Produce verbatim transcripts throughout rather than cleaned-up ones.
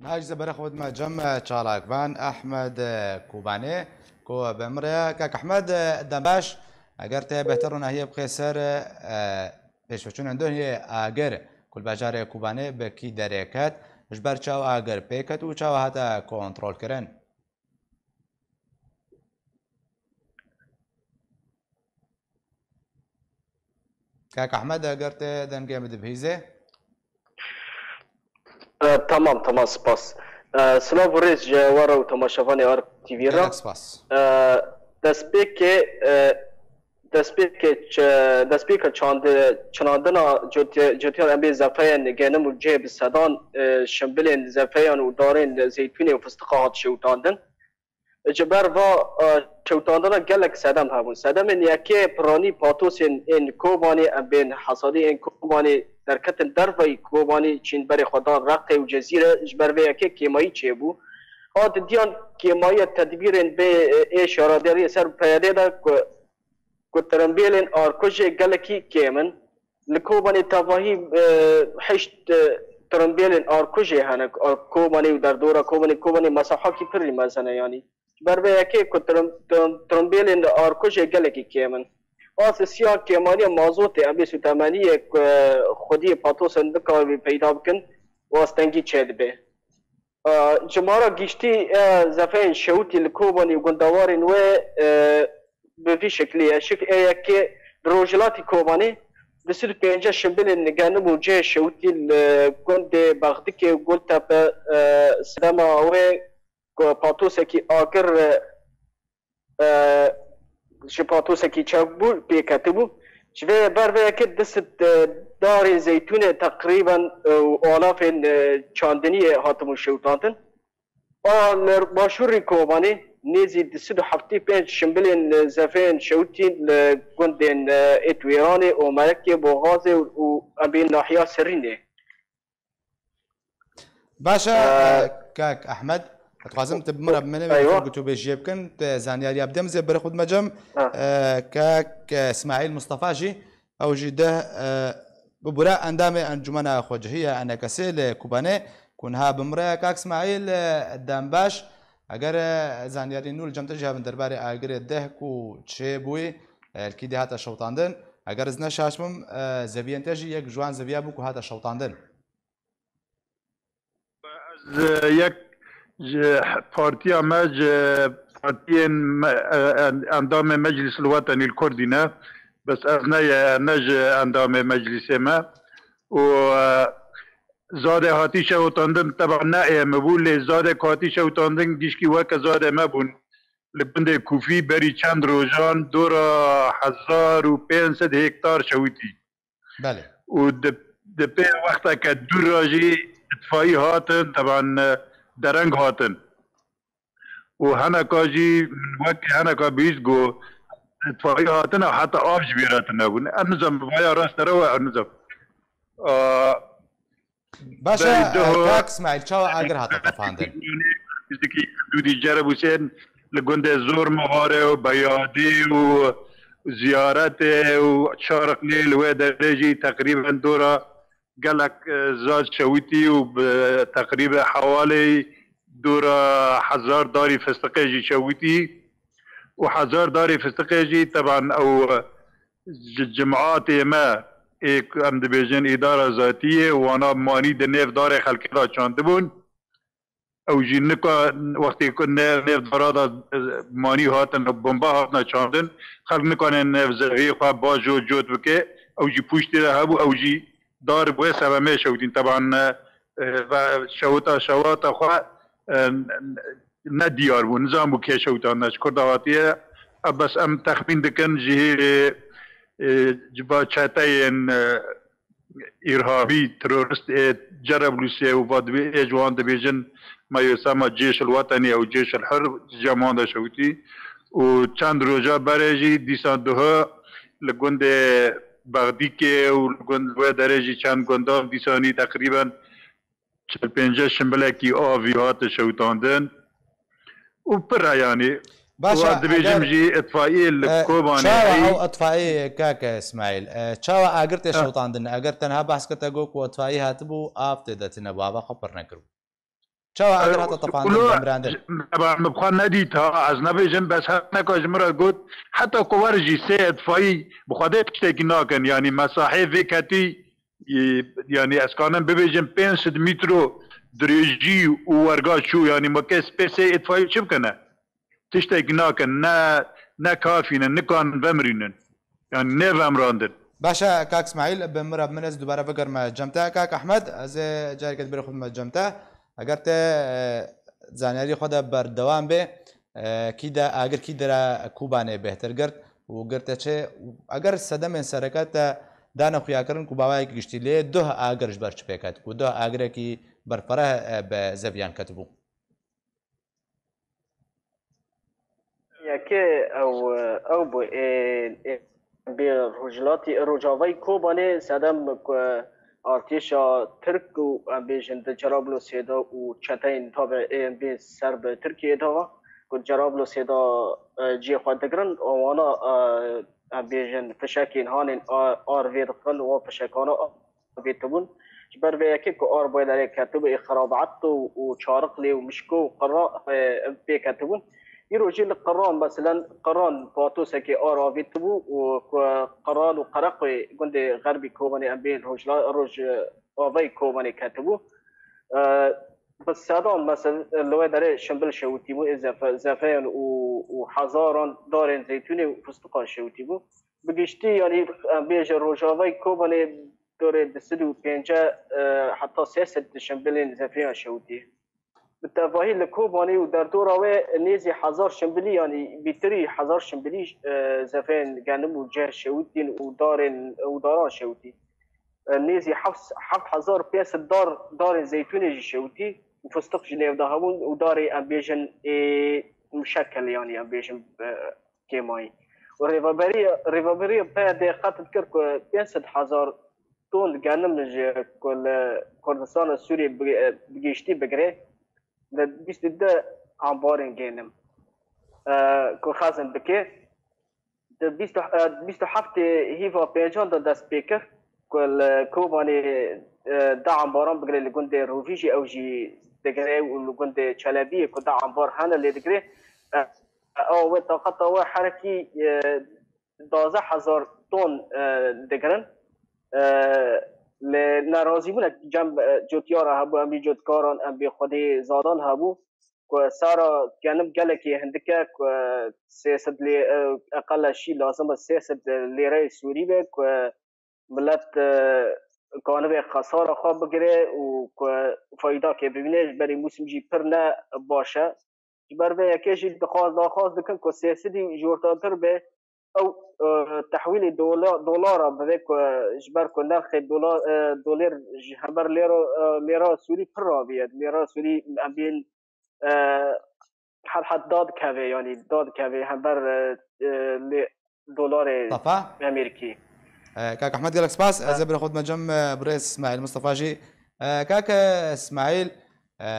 Niha jî zê berê xwe dime cem çalakvan Ehmed Kobanê, ku bi min re ye. Kak Ehmed, dem baş, eger te bêhtir ronahiyê bixê ser, e, pêşveçûnên dohiyê agir ku li bajarê Kobanê bi kî derê ket, ji ber çawa agir pê ket û çawa hate kontrolkirin? Kak Ehmed, eger te dengê min dibihîzê. E, tamam, tamam, spas. E, silav û rêz ji we re û temaşevanê Ark T V re. Gelek spas. E, destpêkê, e, destpêkê ç-, destpêka çandi-, çinandina cotê-, cotiyan em bê zefeyên genim û cihê bi sedan, e, şimbilên zefeyan û darên zeytûnê û fistiqa hat şewitandin. Ji ber va, e, şewitandina gelek sedem hebûn. Sedemên yekê piranî patosên ên Kobanê, em bên hesadî ên Kobanê derketin derveyî Kobanê, çîn berê xwe dan Reqê û Cezîre, ji ber vê yekê kêmayî çêbû. A didiyan kêmayiya tedbîrên bê, e, êş ya radariyê ser P Y D'ê de ku ku tirimbêlên arkujê gelekî kêm in. Li Kobanê tevahî, e, heşt, e, tirimbêlên arkujê hene. Ar-, Kobanê û derdora Kobanê, Kobanê mesafakî pirî mezin e yanî. Ji ber vê yekê ku tirim-, tirim-, tirimbêlên arkujê gelekî kêm in. A sisiya kêmaniya mazotê em bê sûtemeniyê ku xwediyê patosan nikare peyda bikin û astengî çêdibe. E, cimara giştî, e, zefeyên şewitî li Kobanê û gundewarên wê, e, bi vî şeklî ye. Şik ê yekê li rojhilatî Kobanê du sed û pêncî şimbilên genim û cihê şewitî li gundê Bexdikê û Gultepe, e, sedema wê ku patosekî agir, e, e, ji patosekî çewbû pê ketibû. Ji vê ber vê yekê du sed, e, darên zeytûnê teqrîben, e, û alafên, e, çandiniyê hatibûn şewitandin. A li başûrî Kobanê nêzî du sed û heftê pênc şimbilên, e, zefeyên şewitî li gundên, e, Êtwêranê, Omerekê, Boxazê û, û em bên nahiya Serînê. Baş e, Ee, e, kak Ehmed, ez dixwazim tu bi min re, bi min re vê eywa. Gotûbêjiyê bikin, tu zanyariya bidê min zê berê xwe dime cem. Ha. E, kak, e, Smaîl Mustafa jî, ew jî deh, e, bibûre endamê Encûmena Xwecihî ye, ENKSê li Kobanê, ku niha bi min re ye. Kak Smaîl, e, dem baş, eger, e, zanyarî nû li cem te jî hebin derbarê agirê deh ku çêbûyî, e, li kî dê hate şewitandin, eger ez ne şaş bim, e, zeviyên te jî yek ji wan zeviya bû ku hate şewitandin. Ez, e, yek ji partiya me, ji partiyên me, e, en-, endamê Meclîs li Wetenî li Kurdî ne. Bes ez ne ye, ne ji endamê Meclîsê me. Û, e, zadê hatî şewitandin, teba ne ê min bû, lê zadê ku hatî şewitandin gişkî weke zadê me bûn. Li gundê Kûfî berî çend rojan dora hezar û pênc sed hektar şewitî. Belê. Û di, di pê wexteke dûr re jî itfayî hatin, teban, e, dereng hatin. Û heneka jî, wek heneka bihîst got, itfayî hatine, heta av ji bîr hatine bûn. Ez nizam, vaya rast e, rewa ez nizam. A, Baş e, berî duh e, kak Smaîl, çawa agir hate tefandin? Nêzdîkî hidûdî Cereb Husên li gundê Zor Mixarê û Beyadî û Ziyaretê û Çariqlê li wê derê jî teqrîben dora gelek, e, zad şewitî û bi teqrîbe hewalê dora hezar darî fistiqê jî şewitî û hezar darî fistiqê jî teban ew ji cimatê me ê ku em dibêjin îdara zatiyê wana manî di nêv darê xelkê de çandibûn. Ew jî nika wextê ku ne nêv dara de, e, manî hatin, bomba hatine çandin, xelk nikane nêv zeviyê xwe bajo cot bike, ew jî pûştê de hebû, ew jî dar bi wê sebemê şewitîn. Teban, e, e, ve şewita, şewata xwe, e, ne diyar bû, nizan bû kê şewitandine, ji kur de hatiye. E, bes em texmîn dikin ji hêrê, e, civa çeteyên, e, îrhabî, terorist ê Cerablusê û va dibê, ê ji wan dibêjin, me yê sema Cêş el Wetenî ew Cêş el Hir, ji cem wan de şewitî. Û çend roja berê jî dîsan duha li gundê Bexdîkê û li gund wê derê jî çend gundan dîsanî teqrîben çil pênce şimbilekî avî hate şewitandin û pir e, yanî. Baş e, û ez dibêjim eger, jî itfaiyê li, e, Kobanê çawa heyî ew itfaiyê, kak Îsmaîl, e, çawa agir tê, ha, şewitandin? Eger tenha behs kete got ku itfaiyê hatibû, av tê de tine, ava xwe pir nekiribû. Çawa eger hata tefandin, demrandin? Min bi xwe nedît ha, ez nebêjim, bes her neka ji min re got, heta ku wer jî sê itfayî bi xwedê tiştekî nakin, yanî mesahê vê ketî, e, yanî ez kanim bibêjim pênc sed mîtro dirêjî û werga çû, yanî ma kes pê sê itfayî çi bikine? Tiştek nakin, ne, ne kafî ne, nikarin vemirînin. Yani nêvemrandin. Baş e, kak Smaîl, bi min re, min ez dubare bigerime cem te. Kak Ehmed, ez ê careke dibirê xwe bime cem te. Eger te, e, zanyarî xwe de berdewam bê, e, kî de agir kî de re Kobanê bêhtir girt û girte çi? Eger sedemên sereke te dane xuyakirin ku bawayekî giştî lê duh agir ji ber çi pêket? Ku duh agirekî berfireh, e, bi zeviyan ketibû. Yekê ew, ew bû, ê, ê, bê Rojhilatî, Rojavayî Kobanê sedem ku artêşa Tirk û, em bêjin, di Cerablûsê de û çeteyên tabe ê, em bê ser bi Tirkiyê de ve, ku Cerablûsê de, e, cihê xwe digirin, wana, e, em bêjin, fişekên hanên a-, ar vê dixin, wan fişekana vê tibûn. Ji ber vê yekê ku ar boye derê ketibû, ê Xerabat û, û Çariqlê û Mişko û Qira, e, pê ketibûn. Îro jî li Qiran, meselen, Qiran patosekê ar avêtibû û ku Qiran û Qereqoyê gundê Xerbî Kobanê em bên Rojla-, Rojavayê Kobanê ketibû. E, bi sedan, mesel, li wê derê şimbil şewitîbû, ê zefe-, zefeyan û, û hezaran darên zeytûnê û fistiqan şewitîbû. Bi giştî, yanî, em bêje Rojavayê Kobanê dorê du sed û pêncî, e, heta sê sed şimbilên zefeyan şewitî. Bi tevahî li Kobanê û derdora wê nêzî hezar şimbilî, yanî bîtirî hezar şimbilî, e, zefeyên genim û ceh şewitîn û darên, û daran şewitî. E, nêzî heft, heft hezar pênc sed dar, darên zeytûnê jî şewitî û fistiq jî nêv de hebûn û darê, em bêjin, ê, muşekel, yanî em bêjin, e, kêmayî. Û rêveberiya, rêveberiya P Y D'ê qet dikir ku pênc sed hezar ton genim ji ku li Kurdistana Sûriyê bi, bi giştî bigire, li bîst û du ambarên genim, e, ku xezin bike. Di bîst û, e, bîst û heftê hîva pêncan de dest pê kir ku li Kobanê, e, du ambaran bigire li gundê Rovî jî ew jî digire û li gundê Çelebiyê ku du ambar hene lê digire. E, Ew wê taqeta wê herekî, e, duwazdeh hezar ton, e, digirin. E, lê nerazîbûnek cem, e, cotyara hebû, em bî cotkaran, em bî xwedî zadan hebû, ku sara genim gelekî hindik e, ku sê sed lê, e, eqeleşî lazim e sê sed lêreyê Sûrî be, ku milet, e, kanibe xesara xwe bigire û ku faydakê bibîne, ji berî mûsim jî pir ne baş e. Ji ber vê yekê jî dixwaz, daxwaz dikin ku sê sedî jortatir be, ew, e, tehwîlê dola-, dolara bibe ku ji ber ku nerxê dola-, e, dolêr ji hember lêro-, e, lêra Sûrî pir raviye. Lêra Sûrî em bên, e, her het dadikeve, yanî dadikeve hember, e, e, lê dolarê Safa? Amerîkî. E, kak Ehmed, gelek spas. Ez ê birê xwe dime cem, e, birêz Smaîl Mistefa jî. E, kak Smaîl, e,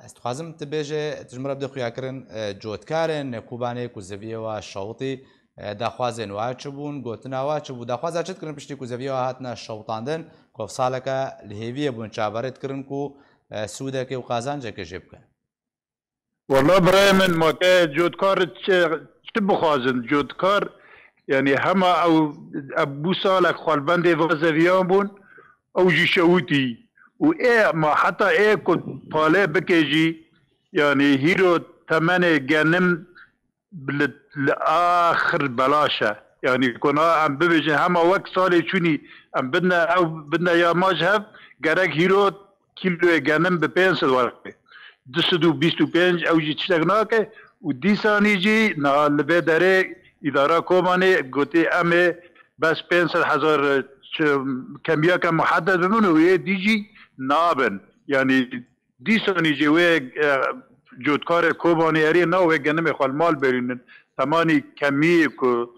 ez dixwazim tu bêje, tu ji min re bidê xuyakirin, e, cotkarên Kobanê ku zeviyê wa şewitî, e, daxwazên wa çi bûn, gotina wa çi bû? Daxwaza çi dikirin piştî ku zeviyê wa hatine şewitandin, ku ev saleke li hêviyê bûn çaverê dikirin ku, e, sûdekê û qazancekê jê bikin? Wela birayê min, ma ke cotkar çi, çi bixwazin? Cotkar, yani hema ew, ev bû salek xwe li bendê va zeviyan bûn, ew jî şewitî. Û ê ma heta ê ku pale bike jî, yani hîro temenê genim li, li axir belaş e. Yani ku na em bibêjin hema wek salê çûnî em bidine ew, bidine ya ma ji hev, gerek hîro kîloyê genim bi pênc sed were. Du sed û bîst û pênc ew jî tiştek nake û dîsanî jî niha li vê derê îdara Kobanê gotê em ê bes pênc sed hezar, e, çi, kemiyeke muhedded bibin û ê dî jî nabin. Yanî dîsanî jî wê, e, cotkarê Kobanê erê na wê genimê xwe li mal berînin. Temanî kemiyê ku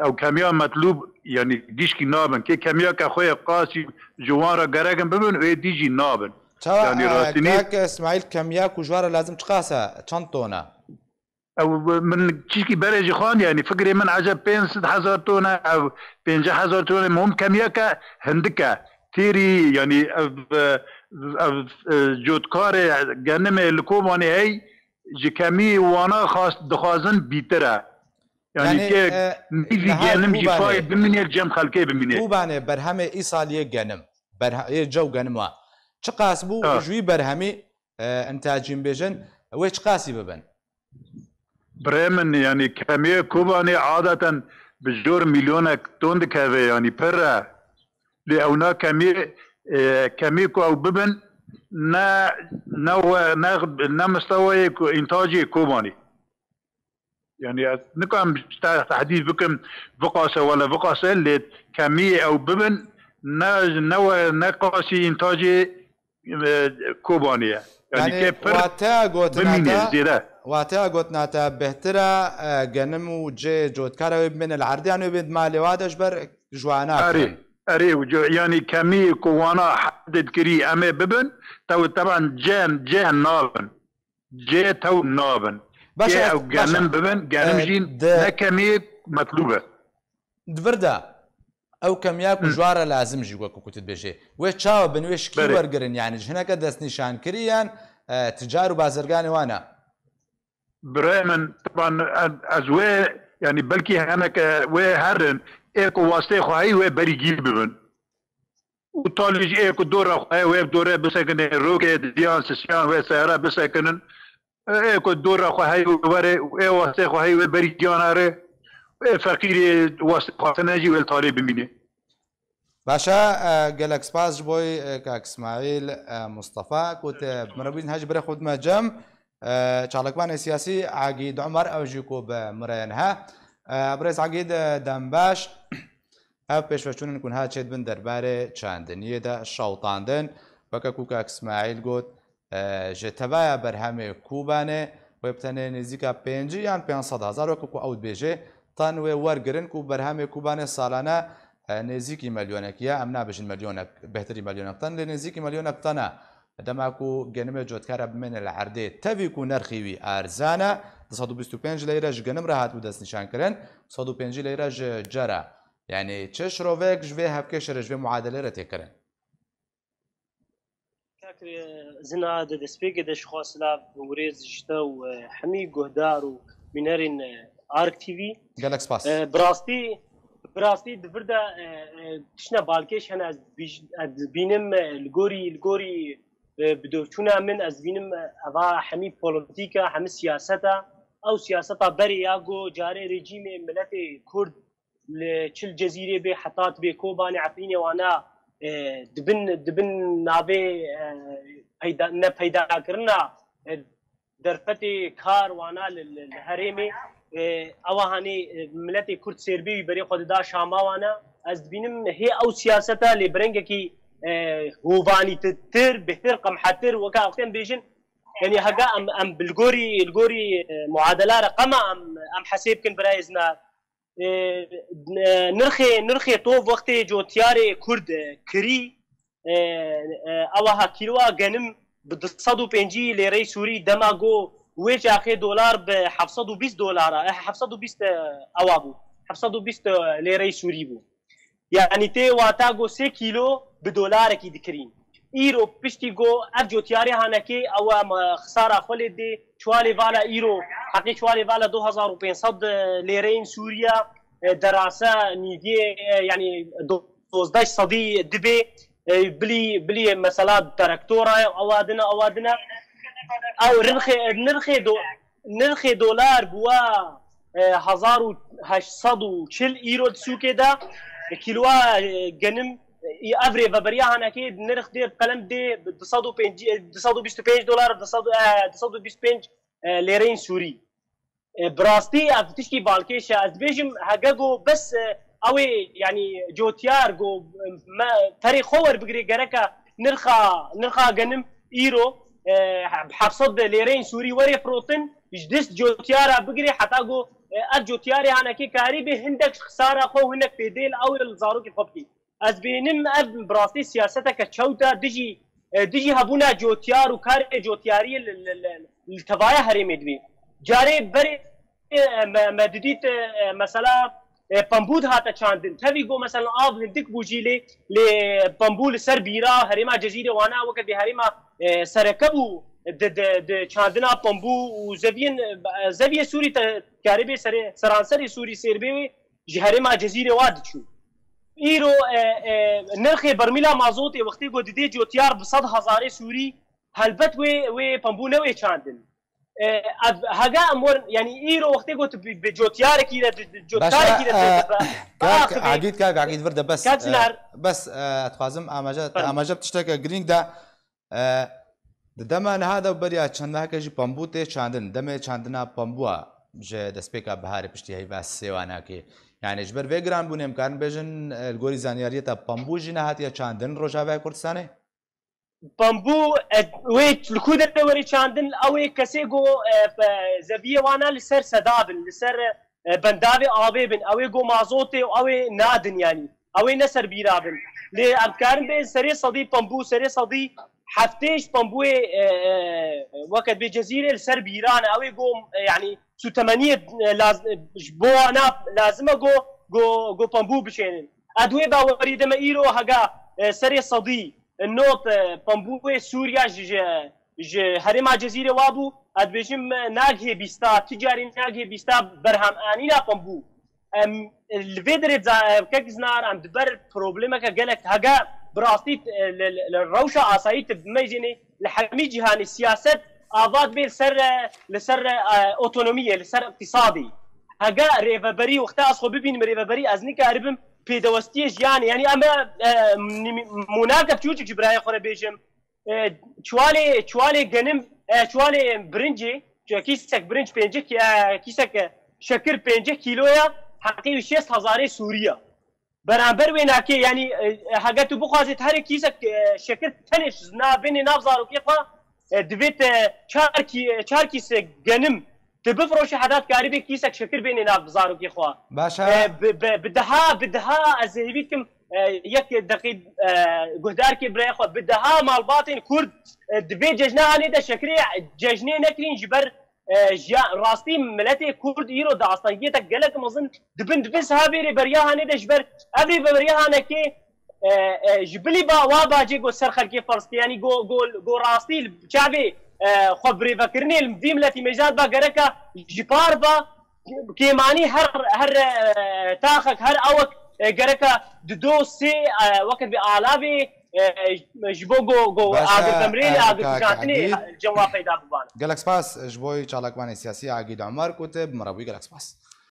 ew kemiya metlûb, yanî gişkî nabin. Kê kemiyeke xwe yê qasî ji wan re gerek in bibin, wê dî jî nabin. Çawa, yanî e, rastînî kak Îsmaîl, kemiya ku ji wan re lazim çiqas e? Çend ton e? Ew min çişkî berê jî xwend, yanî fikrê min eceb pênc sed hezar ton e, ew pêncî hezar ton e, muhim kemiyeke hindik e. Têrî, yanî ev, e, ev, e, cotkarê genimê li Kobanê hey ji kemî wana xas-, dixwazin bîtir e. Yani, yani, ke e, nîvî genim jî pay bimîne, cem xelkê bimîne. Kobanê berhemê îsaliyê genim. Berhe-, yê cew genim wa. Çiqas bû ji wî berhemî, e, em tacîn bêjin, wê çiqasî bibin? Birê min, yani kemiyê Kobanê adeten bi jor milyonek ton dikeve, yani pir e. Lê ew na kemiyê, e, kemiyê ku ew bibin, ne, ne we, ne, ne mistewayê ku întacê Kobanê. Yani ez nikim te-, tehdîd bikim, viqase wele viqase, lê kemiyê ew bibin, ne, ne we, ne qasî întacê, e, Kobanê ye. Yani, yani ke pir wateya gotina bimîne, te, zêde. Wateya gotina te bêhtir e, e, genim û cê cotkara wê bimîne li erdê, yan wê bên malê wa de ji ber ji wana. Erê, kirin. Erê, û co-, yani kemiyê ku wana hede dikirî em ê bibin, tew-, teban cem, cem nabin. Cê tew nabin. Baş Cê e, ew baş e. Genim bibin, genim E, jîn de- ne kemiyê metlûb e. Di vir de ew kemiya ku Hı. ji wan re lazim jî, wekî ku tu dibêjê. Wê çawa bin, wê ji kî Berê. Wergirin, yani ji hineke destnîşan kirî yan, e, ticar û bazirganê wan e? Birayê min, teban ez, ez wê, yani belkî heneke wê herin, ê ku wastê xwe heyî wê berî gîr bibin. Û talî jî ê ku dora xwe heye, wê bi dorê bisekine, rokê, diyan, sisiyan wê seyara bisekinin. Ê ku dora xwe heye were, ê wastê xwe heye wê berî giyan are. Ê feqîrê wastê xwastine jî wê li talê bimîne. Baş e, e, gelek spas ji bo, e, kak Îsmaîl, e, Mustafa, ku te bi min re bûyî. Niha jî birê xwe dime cem, e, çalakvanê siyasî Agîd Umer, ew jî ku bi min re ye niha. E, birêz Agîd, e, dem baş. Ev pêşveçûnên ku niha çêdibin derbarê çandiniyê de şewitandin, weke ku kak Îsmaîl got, e, ji tevaya berhemê Kobanê wê bi tenê nêzîka pêncî yan pênc sed hezar, weke ku ew dibêje, ten wê wergirin ku berhemê Kobanê salane, e, nêzîkî milyonek ye, em nabêjin milyonek, bêhtirî milyonek ten, lê nêzîkî milyonek ten e. Dema ku genimê cotkar e bimêne li erdê, tevî ku nirxî wî erzan e, du sed û bîst û pênc leyre ji genim re hatibû destnîşankirin, du sed û pêncî leyre ji cera. Yani çi şirovek ji vê hevkêşê re, ji vê muadelê re tê kirin? Kak, e, Zina, di destpêkê de ji xwe silav û rêz ji te û, e, hemî guhdar û bînerên, e, Ark T V. Gelek spas. E, bi rastî, bi rastî di vir de, e, e, tiştine balkêş hene, ez dibîj-, ez dibînim, e, li gorî, li gorî, e, bi dorçûna min ez dibînim, e, eva hemî polîtîk e, hemî siyaset e. Ew siyaseta berê ya ku carê rejîmê miletê Kurd li çil Cezîrê bê heta dibê Kobanê, Efrînê wana, e, dibin, dibin navê, e, peyda, ne peydakirina, e, derfetê kar wana li, li, li herêmê, e, ewa hanê, e, miletê Kurd sêrbê wî berê xwe dida Şama wana. Ez dibînim hê ew siyaseta lê bi rengekî, e, hovanîtir, bêhtir, qemhetir, weke axtên bêjin, yani hega em, em bi li gorî, li gorî, e, muadela reqema em, em hesê bikin birayê Zina. E, e, nirxê, nirxê tov wextê cotyarê Kurd, e, kirî, e, e, ewa ha kîloa genim bi du sed û pêncî lêrey Sûrî, dema go wê çaxê dolar bi heft sed û bîst dolara, e, heft sed û bîst, e, ewa bû. Heft sed û bîst lêrey Sûrî bû. Yani tê wata go sê kîlo bi dolarekî dikirîn. Îro piştî go ev cotyarê hanekê ew e, me xisara xwe lê dê, çiwa lê vala îro, heqê çiwa lê vala du hezar û pênc sed lêreyên Sûriye, e, derase nîviyê, e, yani do-, dozdeh sedî dibê, e, bilî, bilî mesela traktora, ewa dine, ewa dine. Ew nirxê, nirxê do-, nirxê dolar bûwa, e, hezar û heşt sed û çil îro di sûkê de, e, kîloa, e, genim, e, ev rêveberiya hanekê nirx dê, qelem dê, du sed û pêncî, du sed û bîst û pênc dolar, du sed, e, du sed û bîst û pênc, e, lêreyên Sûrî. E, bi rastî ev tiştî balkêş e. Ez dibêjim hege go bes, e, ew ê, yani cotyar go, e, me perê xwe werbigirê, gereke nirxa, nirxa genim îro, e, heft sed lêreyên Sûrî werê firotin, ji dest cotyara bigirê heta go, e, ev cotyarê hanekê karî bê hindek ji xisara xwe û hinek fêdê li ew ê li zarokê xwe bikî. Ez bênim ev bi rastî siyaseteke çewt e dijî, e, dijî hebûna cotyar û karê cotyariyê li, li, li, li tevaya herêmê dibê. Carê berê, e, me, me didît, e, mesela, e, pembû dihate çandin. Tevî got, mesela, av hindik bû jî lê, lê pembû li ser bîra herêma Cezîrê Wana weke bê herêma, e, sereke bû di, di, di çandina pembû û zeviyên, e, zeviyê Sûrî te karê bê serê, seranserê Sûrî sêr bê wê ji herêma Cezîrê Wa diçû. Îro, e, e, nirxê bermîla mazotê wextê ku didê cotiyar bi sed hezarê Sûrî, helbet wê, wê pembû ne wê çandin. E, ev, hega em werin, yanî îro wextê ku tu bi, bi cotiyarekî re, di, di, cotkarekî re, e, tu, tu, kak biaxivî. Agîd, kak Agîd vir de bes, Kak e, Zinar. Bes, e, ez dixwazim amaje, Fermo. Amaje bi tişteke girîng de, e, di dema niha de beriya çend meheke jî pembû tê çandin. Demê çandina pembûa ji destpêka biharê piştî heyva sêwanakê. Yani ji ber vê giranbûnê em karin bêjin, e, li gorî zanyariyê te pembû jî nehatiye çandin Rojavaya Kurdistanê? Pembû, e, wê li ku derê were çandin, ew ê kesê ku, e, pe-, zeviyê wana li ser seda bin, li ser, e, bendavê avê bin, ew ê ku mazotê û ew ê nadin, yanî ew ê ne ser bîra bin. Lê em karin bê serê sedî pembû, serê sedî heftê ji pembûyê, e, e, weke bê Cezîrê li ser bîran e, ew ê ku, e, yanî sûtemeniyê, e, laz-, e, ji bo wana lazim e ku, ku, ku pembû bişênin. Ez di wê bawerî de me îro hega, e, serê sedî not, e, pembûyê Sûriya ji, ji, ji herêma Cezîrê wa bû, ez dibêjim, e, nagihê bîsta, tu carî nagihê bîsta berhemanîna pembû. Em, li vê derê za-, e, kek Zinar, em di ber problemeke gelek hege bi rastî, e, li, li, li rewşa asayî tu bimeyzînî li hemî cîhanê siyaset ava dibe li ser, e, li ser, e, otonomiyê, li ser îqtîsadî. Hege rêveberî, wexta ez xwe bibînim rêveberî, ez nikaribim pêdewestiyê jiyanê. Yanî em, e, nî-, mûnake piçûçik ji birayê xwe re bêjim. E, çuwalê, çuwalê genim, e, çuwalê birincê, çu-, kîsek birinc pêncî kî-, e, kîsek, e, şekir pêncî kîloya, heqî wî şêst hezarê Sûrî ye. Beramber wê nake, yanî, e, e, hege tu bixwazê tu herê kîsek, e, şekir tenê ji navbênê nav zarokê xwe, e, divê te çar kî-, çar kîsek genim tu bifroşî heta dikarî bê kîsek şekir bênê nav zarokê xwe. Baş e. E, bi, bi, bi deha, bi deha ez hêvî dikim, e, yek deqî, e, guhdarkê birayê xwe, bi deha malbatên Kurd, e, di vê cejna hanê de şekirê cejnê nekirîn ji ber, e, jiya-, rastî miletê Kurd îro di astengiyê de gelek mezin dibin, dibin siha vê rêberiya hanê de ji ber ev rêberiya hanekê, e, e, ji bilî ba-, wa bacê got ser xelkê Felistî, yanî go, go, go rastî li çavê, e, xwe birêvekirinê li vî miletî mêjan ba gereka ji par ba kêmanî her, her, e, taxek, her awek, e, gereka di do sê, e, weke bi alavê, e, ji bo go, go Baş e, agir demrê, e, agir kak kujantinê Egîd. Cem wa peyda bibane. Gelek spas ji bo çalakvanê siyasî Egîd Omer ku te bi me re bûyî, gelek spas.